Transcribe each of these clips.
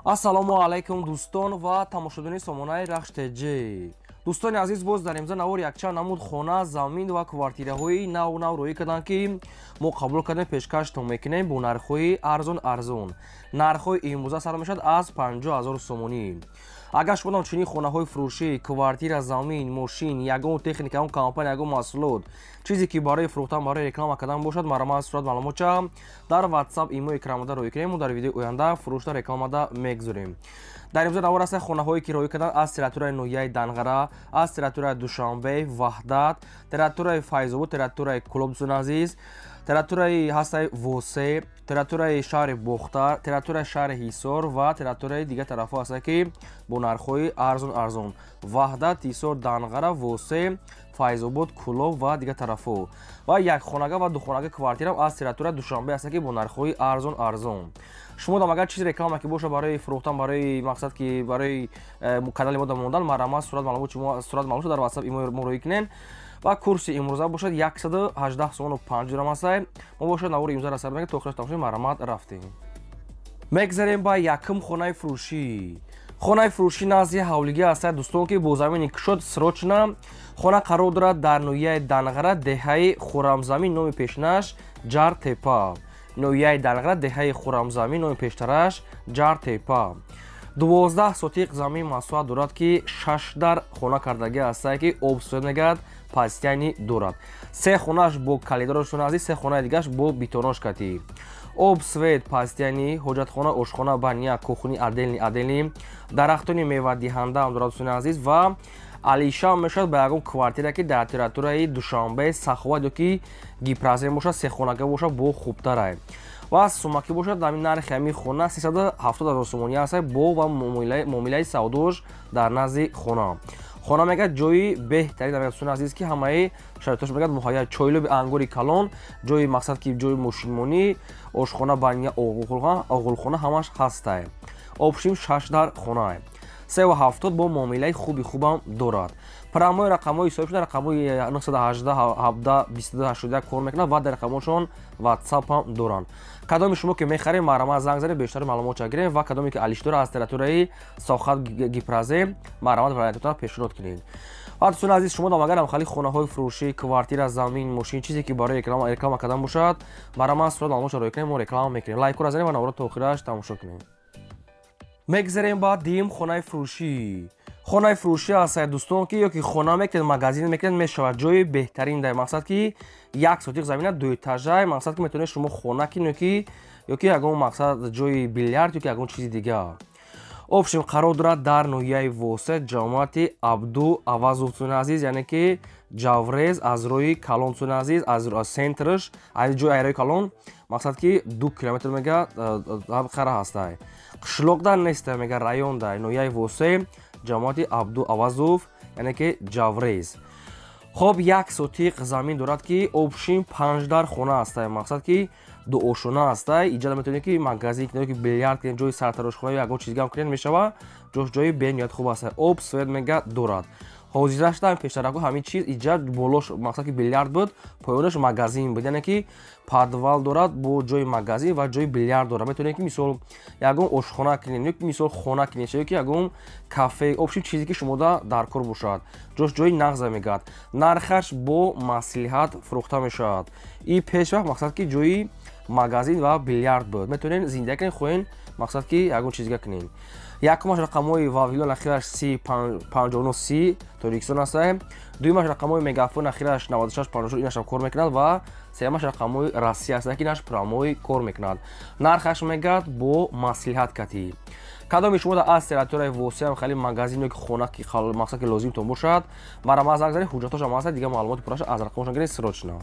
Ассалому алайкум, дӯстон ва тамошобинони сомонаи Рахш ТЖ. Дӯстони азиз, боз дар имза навор якчанд намуд хона, замин ва квартираҳои нав нав рӯӣ карданд, ки мо қабул кардем, пешкаштон мекунем бо нархҳои арзон арзон. Нархҳои имрӯза сар мешавад аз 50 0 сомонӣ. Агар шумо чунин хонаҳои фурӯшӣ, квартира, замин, мошин, ягон техника, ягон компания, ягон маҳсулот, чизе ки барои фурӯхтан, барои реклама кардан бошад, марҳамат, сурат маълумотча дар WhatsApp, имо экранмода рӯй кунем, мо дар видеои оянда фурӯшта рекламада мегузорем. Дар имза навор ҳастанд хонаҳое, ки роҳӣ карданд аз территорияи ноҳияи Данғара, аз территорияи Душанбе, Ваҳдат, территорияи Файзобод, территорияи Кӯлоб, дӯстони азиз, территорияи ҳастаи Восе, территорияи шаҳри Бохтар, территорияи шаҳри Ҳисор ва территорияи дигар тарафҳо ҳастанд, ки бо нархҳои арзон арзон: Ваҳдат, Ҳисор, Данғара, Восе, Файзобод, Кӯлоб ва дигар тарафҳо. Ва якхонага ва духонага квартираам аз территорияи Душанбе ҳастанд, ки бо нархҳои арзон арзон. Шумо дам агар чизи реклама ки боша барои фурӯхтан, барои мақсад ки барои канали мо да мондан, марҳамат, сурат маълумот, шумо сурат маълумот дар WhatsApp, имо мо рӯй кунед. Ва курси имрӯза бошад 118 сомону 5 дирам ҳастай. Мо бошад навори имрӯза расар мекунем, то охираш тамошо. Марҳамат, рафтем. Мегзарем ба якум хонаи фурӯшӣ. Хонаи фурӯшӣ назди ҳавлигӣ ҳастад, дӯстон, ки бо замини кушод срочно. Хона қарор дорад дар ноҳияи Данғара, деҳаи Хӯрамзамин, номи пешинаш Ҷартепа. Ноҳияи Данғара, деҳаи Хӯрамзамин, номи пештараш Ҷартепа. 12 сотиқ замин масоҳат дорад, ки шаш дар хона кардагӣ ҳастае, ки об свет мегардад, постоянный дорад. Се хонааш бо калидорашон азиз, се хонаи дигараш бо битонош катӣ. Об, свет постоянный, ҳоҷатхона, ошхона, баня, кухни отдельный отдельный, дарахтони мевадиҳанда ҳам дорад, дӯстони азиз. Ва алиша мешавад ба ягон квартира, ки дар территорияи Душанбе, Саховат ё ки Гипрозем бошад, сехонага бошад, бо хубтарай. Ва сумакӣ бошад, ҳамин нархи ҳамин хона 370 0 сомонӣ аст бо ва муомилаи савдош дар назди хона. Хона мегӯяд ҷои беҳтарин мегӯяд, дӯстони азиз, ки ҳамаи шароитош мегӯяд муҳайя: чойлоби ангури калон, ҷои мақсад ки ҷои мошинмонӣ, ошхона, баня, оғулхона ҳамаш ҳастай. Общим шаш дар хонае, 370 бо муомилаи хуби хубам дорад. Прямой рақамҳои ҳисоб шуда, рақамҳои 918 17 22 81 кор мекунад ва дар рақамҳошон WhatsApp ҳам доранд. Кадоми шумо ки мехарем, марҳамат, занг занед, бештари маълумотча гирем. Ва кадоме ки алиш дора аз территорияи Сохат, Гипрозем, марҳамат, вариантотро пешниҳод кунед. Ва дӯстони азиз, шумо дам агарам хали хонаҳои фурӯшӣ, квартира, замин, мошин, чизе ки барои реклама кардан бошад, марҳамат, сурат маълумотча рӯй кунем, мо реклама мекунем. Лайкҳоро занед ва наворо то охираш тамошо кунем. Мегзарем ба дуюм хонаи фурӯшӣ. Хонаи фурӯшӣ ҳастад, дӯстон, ки ё ки хона мекунед, магазин мекунед, мешавад. Ҷои беҳтарин дар мақсад ки як сотиқ замина, дуэтажай, мақсад ки метавонед шумо хона кунед ё ки ягон мақсад ҷои билярд ё ки ягон чизи дигар. Общем, қарор дорад дар ноҳияи Восе, ҷамоати Абду Авазов, дӯстони азиз, яъне ки Ҷаврез, аз роҳи калон, дӯстони азиз, аз центрш, аз ҷои айрои калон мақсад ки 2 километр мега қара ҳастай. Қишлоқда неста мега, районда, ноҳияи Восе, ҷамоати Абду Авазов, яъне ки Ҷаврез. Хоб, як сотиқ замин дорад, ки общим панҷ дар хона ҳастай, мақсад ки дуошона ҳастай. Иҷада метавонед ки магазин кунед, ки билярд кунед, ҷои сартарошхона, ягон чиз гам кунед, мешава. Ҷош ҷои бениҳоят хуб ҳастай. Об, свет мега дорад. Ҳозирашда пештараку ҳамин чиз иҷа болош мақсад ки билярд буд, поёнаш магазин буд, яъне ки подвал дорад бо ҷои магазин ва ҷои билярд дорад. Метавонед ки мисол ягон ошхона кунед ё мисол хона кунед ё ки ягон кафе, общем, чизе ки шумода дар кор бошад. Ҷош ҷои нағза мегардад. Нархаш бо маслиҳат фурӯхта мешавад. И пешвақт мақсад ки ҷои магазин ва билярд буд. Метавонед зиндагӣ кунед, хоҳед мақсад ки ягон чизга кунед. Якумаш рақамҳои Вавилон, ахираш си 59 си, Тоҷикистон ҳастай. Дуюмаш рақамҳои Мегафон, ахираш 96 54, инашам кор мекунад. Ва сеюмаш рақамҳои Россия ҳастай, ки инаш прямой кор мекунад. Нархаш мегардад бо маслиҳат катӣ. Кадоми шумо аз территорияи Восеам хеле магазин ё ки хона ки мақсад ки лозимтон бошад, марҳамат, занг занед, ҳуҷҷатошам ҳаста, дигар маълумоти пурраша аз рақамошон гиред срочно.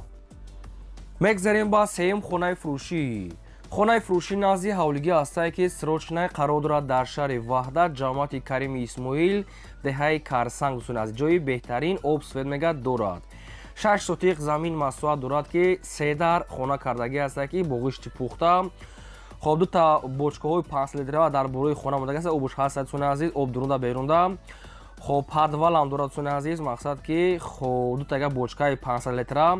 Мегзарем ба сеюм хонаи фурӯшӣ. Хонаи фурӯшӣ назди ҳавлигӣ ҳастае, ки срочно қарор дорад дар шаҳри Ваҳдат, ҷамоати Карими Исмоил, деҳаи Карсанг, дӯстони азиз. Ҷои беҳтарин, об, свет мега дорад. 6 сотиқ замин масоҳат дорад, ки се дар хона кардагӣ ҳастае, ки бо ғишти пухта. Хоб, дута бочкаҳои 5 литрава дар болои хона мондагӣ аст, обуш ҳаст, дӯстони азиз, об дурунда берунда. Хоб, подвалам дорад, дӯстони азиз, мақсад ки хоб дутага бочкаи 500 литра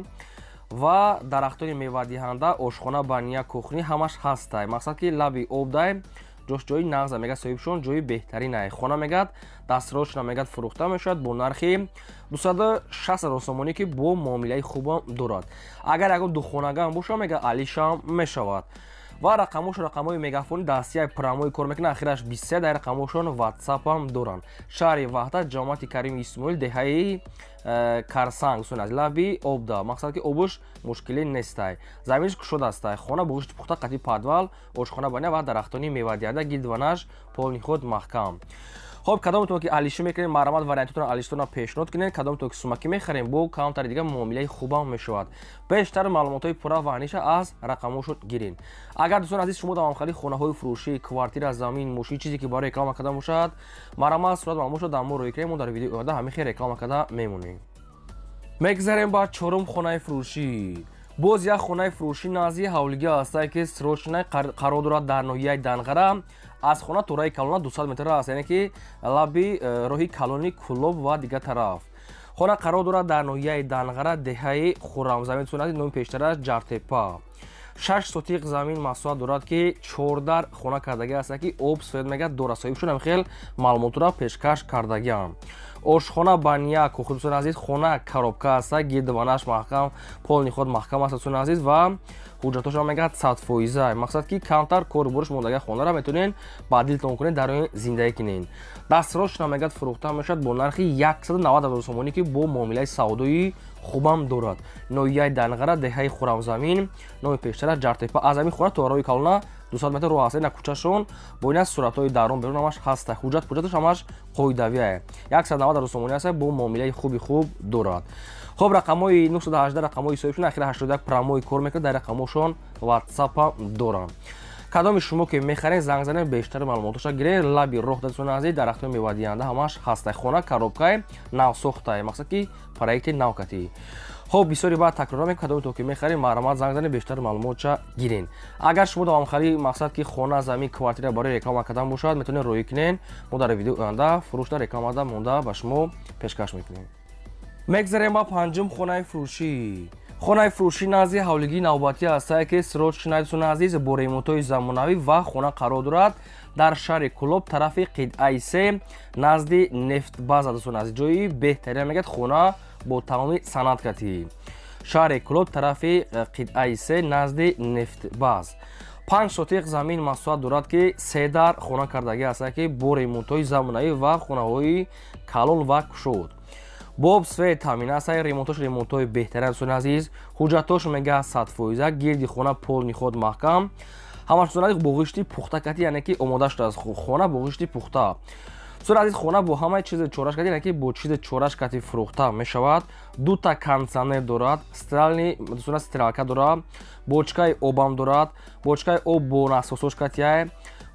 ва дарахтони мевадиҳанда, ошхона, баня, кухни ҳамаш ҳастай. Мақсад ки лаби обдай. Ҷош ҷои нағза мегӯяд соҳибшон, ҷои беҳтаринае. Хона мегӯяд дастрочна мегӯяд фурӯхта мешавад бо нархи 260 ҳазор сомонӣ, ки бо муомилаи хубам дорад. Агар ягон духонагам боша, мегӯяд алишам мешавад. Ва рақамош рақамҳои мегафони дастияи прямой кор мекунад, ахираш 23, дар рақамошон ватсапам доранд. Шаҳри Ваҳдат, ҷамоати Карими Исмоил, деҳаи Карсанг, дӯстони азиз, лаби обда. Мақсад ки обуш мушкилӣ нестай. Заминаш кушодастай. Хона бо гӯшти пухта, қатъи подвал, ошхона баня ва дарахтони мевадиҳанда, гирдванаш полный ход маҳкам. Хоб, кадомтон ки алишӣ мекунед, марҳамат, вариантотон алишитонро пешниҳод кунед. Кадомтон ки сумакӣ мехарем, бо камтари дига муомилаи хубам мешавад. Бештар маълумотҳои пурра ва аниша аз рақамҳошон гирен. Агар, дӯстони азиз, шумо давомхали хонаҳои фурӯшӣ, квартира, замин, мошин, чизе ки барои реклама карда бошад, марҳамат, сурат маълумотшо дар мо рӯй кунед, мо дар видеои оянда ҳамин хел реклама карда мемонем. Мегзарем ба чорум хонаи фурӯшӣ. Боз як хонаи фурӯшӣ назди ҳавлигӣ ҳастае, ки срочно қарор дорад дар ноҳияи Данғара. Аз хона то роҳи калона 200 метр аст, яъне ки лаби роҳи калони Кулоб ва дигар тараф. Хона қарор дорад дар ноҳияи Данғара, деҳаи Хуррамзамин, дӯстони азиз, номи пештараш Ҷартепа. 6 сотиқ замин масоҳат дорад, ки 4 хона кардагӣ аст, ки об свет мегӯяд дорад. Соҳибшон ҳам хел маълумотро пешкаш кардагиам. Ошхона баня кухня, дӯстони азиз, хона коробка аст, гирдванаш маҳкам, полный ход маҳкам аст, дӯстони азиз, ва ҳуҷҷатошам мегӯяд 100%. Мақсад ки камтар кору бориш мондага, хонара метавонед ба дилтон кунед, дар он зиндагӣ кунед. Дастрочно мегӯяд фурӯхта мешавад бо нархи 190 ҳазор сомонӣ, ки бо муомилаи савдои хубам дорад. Ноҳияи Данғара, деҳаи Хуррамзамин, номи пештара Ҷартепа. Аз ҳамин хона то роҳи калона 200 метр роҳ аст, ина кӯчашон бо ина суратҳои дарун берун ҳамаш ҳаста. Ҳуҷҷат ҳуҷҷаташ ҳамаш қоидавие. 190 ҳазор сомонӣ аст, бо муомилаи хуби хуб дорад. Хоб, рақамҳои 918 рақамҳои соҳибшон, ахира 81 прямой кор мекунад, дар рақамҳошон ватсапам доранд. Кадоми шумо ки мехаред, занг занед, бештар маълумотоша гиред. Лаби роҳ, дӯстони азиз, дарахтони мевадиҳанда ҳамаш ҳастай. Хона коробкаи навсохтае, мақсад ки проекти навкатӣ. Хоб, бисёри баъд такрор мекунем, кадоми ки мехаред, марҳамат, занг занед, бештар маълумотша гирен. Агар шумо давомхарӣ, мақсад ки хона, замин, квартира барои реклама кардан бошад, метавонед роҳӣ кунед, мо дар видеои оянда фурӯшда рекламада монда ба шумо пешкаш мекунем. Мегзарем ба панҷум хонаи фурӯшӣ. Хонаи фурӯшӣ назди ҳавлигии навбатӣ ҳастае, ки срочно, дӯстони азиз, бо ремонтҳои замонавӣ ва хона қарор дорад дар шаҳри Кулоб, тарафи қитъаи се, назди нефтбаза, дӯстони азиз, ҷои беҳтарин мегӯяд, хона бо тамоми санъат катӣ. Шаҳри Кулоб, тарафи қитъаи се, назди нефтбаз. 5 сотиқ замин масоҳат дорад, ки се дар хона кардагӣ ҳастае, ки бо ремонтҳои замонавӣ ва хонаҳои калон ва кушод. Бо об свет таъмин аст, ремонтош ремонтҳои беҳтарин, дӯстони азиз, ҳуҷҷатош мегӯяд 100%, гирди хона полный ход маҳкам. Ҳамаш, дӯстони азиз, бо ғишти пухта катӣ, яъне ки омода шудааст хона бо ғишти пухта. Дӯстони азиз, хона бо ҳамаи чизи чораш катӣ, яъне ки бо чизи чораш катӣ фурӯхта мешавад. Дута кондитсионер дорад, стиральный, дӯстони, стиралка дорад, бочкаи обам дорад, бочкаи об бо насосош катияй.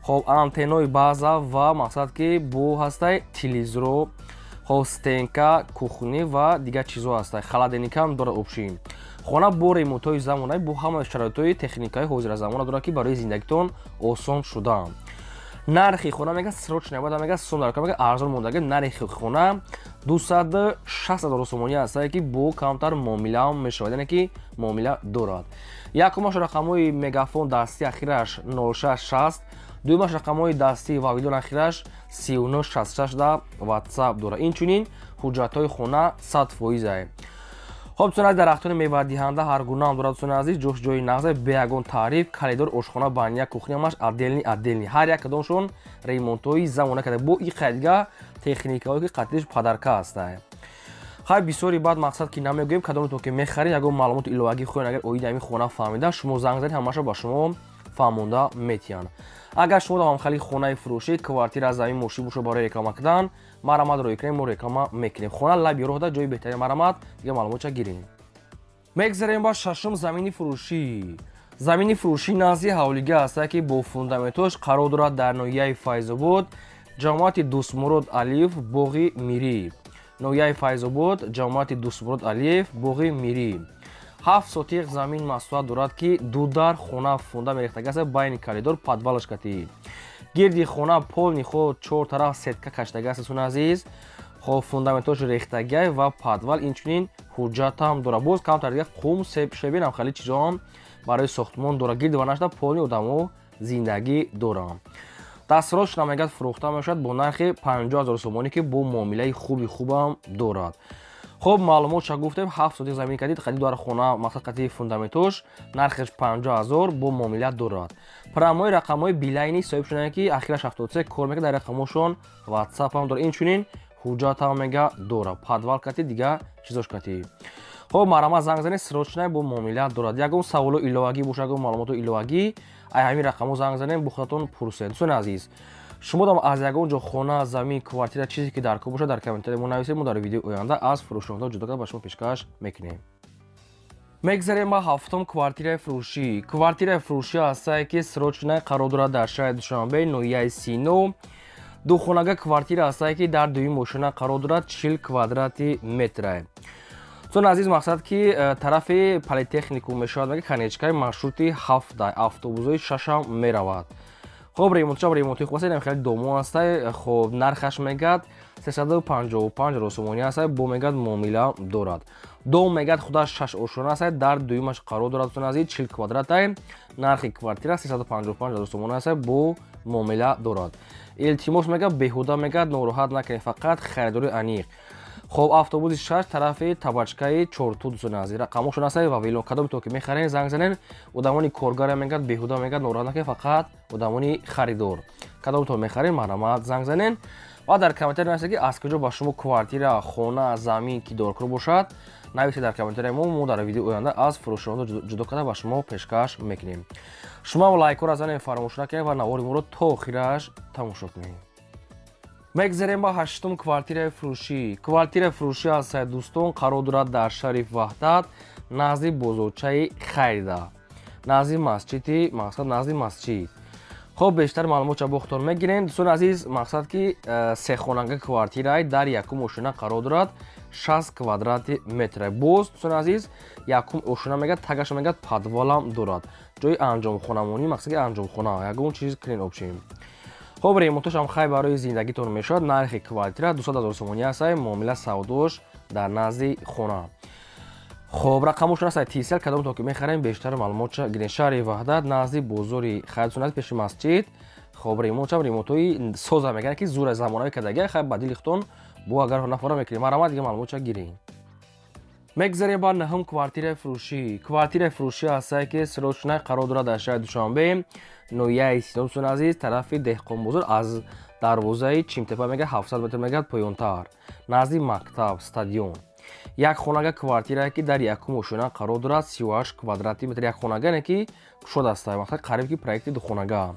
Хоб, антеннои база ва мақсад ки бо ҳастай телевизоро, хоб, стенка, кухни ва дигар чизҳо ҳастай. Холодильникам дорад общий. Хона бо ремонтҳои замонавӣ, бо ҳамаи шароитҳои техникаи ҳозиразамона дорад, ки барои зиндагитон осон шудаанд. Нархи хона мегӯяд срочно бояд, мегӯяд сум дар мегӯяд арзон мондаги. Нархи хона 260 ҳазор сомонӣ ҳастае, ки бо камтар муомилаам мешавад, яъне ки муомила дорад. Якумаш рақамҳои мегафон дастӣ, ахираш 0660, дуюмаш рақамҳои дастӣ ва видеон, ахираш 3966 да ватсап дорад. Инчунин ҳуҷҷатҳои хона 100%. Хоб, дӯстони азиз, дарахтони мевадиҳанда ҳаргунаам дорад, дӯстони азиз, ҷош ҷои нағзе, бе ягон таъриф. Коридор, ошхона, баня, кухня ҳамаш отдельный отдельный. Ҳар як кадомшон ремонтҳои замона карда, бо и қайдга техникаҳое ки қатъиш подарка ҳастае. Хай, бисёри баъд мақсад ки намегӯем, кадомтон ки мехаред, ягон маълумоти иловагӣ хоҳед, агар оиди ҳамин хона фаҳмида, шумо занг занед, ҳамаша ба шумо фаҳмонда метиҳанд. Агар шумо давомхали хонаи фурӯшӣ, квартира, замин, мошин бошад барои реклама кардан, марҳамат, роҳӣ кунед, мо реклама мекунем. Хона лаби роҳда, ҷои беҳтарин, марҳамат, дигар маълумотча гирем. Мегзарем ба шашум замини фурӯшӣ. Замини фурӯшӣ назди ҳавлигӣ ҳастае, ки бо фундаментош қарор дорад дар ноҳияи Файзобод, ҷамоати Дӯстмурод Алиев, боғи Мирӣ. Ноҳияи Файзобод, ҷамоати Дӯстмурод Алиев, боғи Мирӣ. 7 сотиқ замин масоҳат дорад, ки ду дар хона фундамент рехтагӣ аст, байни коридор подвалаш катӣ. Гирди хона полный ход чор тараф сетка кашидагӣ аст, дӯстони азиз. Хоб, фундаментош рехтагиай ва подвал, инчунин ҳуҷҷатам дорад. Боз камтар дига қум, себ, шебен ҳам хеле чизоам барои сохтмон дорад. Гирди ванашда полный одамо зиндагӣ доранд. Дастрочно мегӯяд фурӯхта мешавад бо нархи 50 000 сомонӣ, ки бо муомилаи хуби хубам дорад. Хоб, маълумотша гуфтем, 7 сотих замин кадид, қади дар хона, мақсад қади фундаментош, нархеш 50 000, бо муомила дорад. Прямой рақамҳои Билайни соҳиб шуданд, ки ахираш 73 кор мекунад, дар рақамҳошон WhatsApp ҳам дорад. Инчунин ҳуҷҷат ҳам мега дорад, подвал кати, дига чизош кати. Хоб, марҳамат, занг занед, срочно, бо муомила дорад. Ягон саволу иловагӣ боша, ягон маълумоту иловагӣ, ай ҳамин рақамҳо занг занем, бо худатон пурсед. Дӯстони азиз, шумо дам аз ягон ҷо хона, замин, квартира, чизе ки дар кор бошад, дар комментария мо нависед, мо дар видеои оянда аз фурӯшонҳо ҷудо карда ба шумо пешкаш мекунем. Мегзарем ба ҳафтум квартираи фурӯшӣ. Квартираи фурӯшӣ ҳастае, ки срочно қарор дорад дар шаҳри Душанбе, ноҳияи Сино. Духонага квартира ҳастае, ки дар дуюм ошёна қарор дорад, 40 квадрати метрае. Дӯстони азиз, мақсад ки тарафи политехникум мешавад, мега конечкаи маршрути 7, автобусҳои 6-ам меравад. Хоб, ремонтшам ремонти хуб аст, инам хеле домо ҳастай. Хоб, нархаш мегӯяд 355 ҳазор сомонӣ ҳастай, бо мегӯяд муомила дорад. Дом мегӯяд худаш шаш ошёна ҳастай, дар дуюмаш қарор дорад. Дӯстони азиз, 40 квадратай, нархи квартира 355 ҳазор сомонӣ ҳастай, бо муомила дорад. Илтимос, мегӯяд, беҳуда мегӯяд нороҳат накунед, фақат харидори аниқ. Хоб, автобуси 6, тарафи табачкаи Чорту. Дӯстони азиз, рақамҳошон ҳастай ва вело, кадоме ки мехарем, занг занед. Одамони коргара мегӯяд беҳуда мегӯяд нороҳат накунед, фақат одамони харидор. Кадомтон мехарем, марҳамат, занг занед ва дар комментария нависед, ки аз куҷо ба шумо квартира, хона, замин ки доркор бошад, нависед дар комментария мо, мо дар видеои оянда аз фурӯшонҳо ҷудо карда ба шумо пешкаш мекунем. Шумо лайкҳоро занед, фаромӯш накунед ва навори моро то охираш тамошо кунед. Мегзарем ба ҳаштум квартираи фурӯшӣ. Квартираи фурӯшӣ ҳастае, дӯстон, қарор дорад дар шаҳри Ваҳдат, назди бозорчаи Хайрда, назди масҷиди, мақсад назди масҷид. Хоб, бештар маълумотша бо худтон мегирем. Дӯстони азиз, мақсад ки сехонага квартираи дар якум ошёна қарор дорад, 60 квадрати метра. Боз, дӯстони азиз, якум ошёна мегӯяд, тагаша мегӯяд подвалам дорад, ҷои анҷомхонамонӣ, мақсад ки анҷомхона, ягон чиз кунен общем. Хоб, ремонтошам хай барои зиндагитон мешавад. Нархи квартира 200 000 сомонӣ ҳастай, муомила савдош дар назди хона. Хоб, рақамошон ҳастай Тисел, кадомтон ки мехарем, бештар маълумотша гирен. Шаҳри Ваҳдат, назди бозори Хайрсунат, пеши масҷид. Хоб, ремонтшам ремонтҳои соза, мегӯянд ки зура замонавӣ кардагия. Хай, ба дили худтон бо агар нафора мекунем, марҳамат, дига маълумотша гирен. Мегзарем ба наҳум квартираи фурӯшӣ. Квартираи фурӯшӣ ҳастае, ки срочно қарор дорад дар шаҳри Душанбе, ноҳияи Сино. Дӯстони азиз, тарафи Деҳқонбозор, аз дарвозаи Чимтепа мегӯяд 700 метр мегӯяд поёнтар, назди мактаб, стадион. Як хонага квартирае, ки дар якум ошёна қарор дорад, 38 квадрати метр. Як хонага не, ки кушод ҳастай, мақсад қариб ки проекти духонага.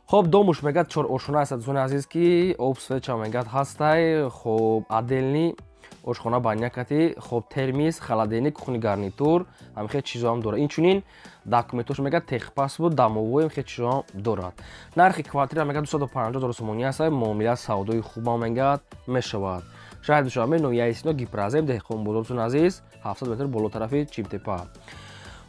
Хоб, домуш мегӯяд чор ошёна аст, дӯстони азиз, ки об, свеча мегӯяд ҳастай. Хоб, отдельный ошхона баня кати, хоб, термис, холодильник, кухонный гарнитур, ҳамихел чизоам дорад. Инчунин документош мегӯяд техпаспорт, домовой, ҳамихел чизоам дорад. Нархи квартира мегӯяд 250 ҳазор сомонӣ ҳастай, муомила савдои хубам мегӯяд мешавад. Шаҳри Душанбе, ноҳияи Сино, Гипрозем, Деҳқонбозор, дӯстони азиз, 700 метр боло тарафи Чимтепа.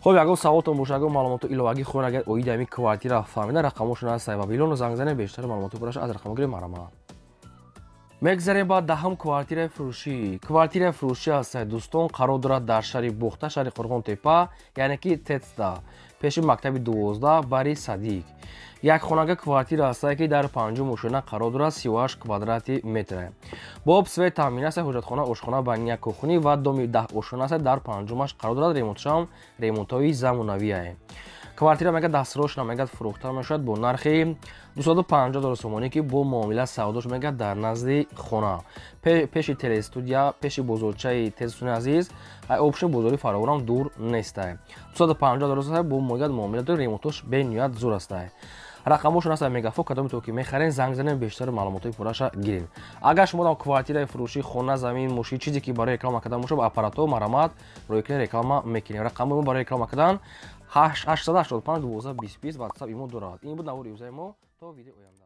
Хоб, ягон саволтон боша, ягон маълумоту иловагӣ хоҳед, агар оиди ҳамин квартира фаҳмида, рақамошон ҳастай ва билоно занг занед, бештар маълумоти пурраша аз рақамҳо гиред, марҳамат. Мегзарем ба даҳум квартираи фурӯшӣ. Квартираи фурӯшӣ ҳастае, дӯстон, қарор дорад дар шаҳри Бохта, шаҳри Қурғонтепа, яъне ки Тецда, пеши мактаби 12, бари садик. Як хонага квартира ҳастае, ки дар панҷум ошёна қарор дорад, 38 квадрати метр, бо об, свет таъмин аст, ҳоҷатхона, ошхона, баня, кухня ва доми 10 ошёна аст, дар панҷумаш қарор дорад. Ремонтшам ремонтҳои замонавие. Квартира мегӯяд дастрочно мегӯяд фурӯхта мешавад бо нархи 250 ҳазор сомонӣ, ки бо муомила савдош мегӯяд дар назди хона, пеши телестудия, пеши бозорчаи тезсуни азиз, общем бозори фаровонам дур нестай. 250 ҳазор бо мегӯяд муомила дор, ремонтош бениҳоят зур астай. Рақамошон аст Мегафон, кадоме то ки мехарен, занг занем, бештар маълумотҳои пурраша гирем. Агар шумо дам квартираи фурӯшӣ, хона, замин, мошин, чизе ки барои реклама кардан бошад, аппаратҳо, марҳамат, рӯи кунед, реклама мекунем. Рақамҳои мо барои реклама кардан 885 12 20 20, WhatsApp имо дорад. Ин буд навори имрӯзаи мо, то видеои оянда.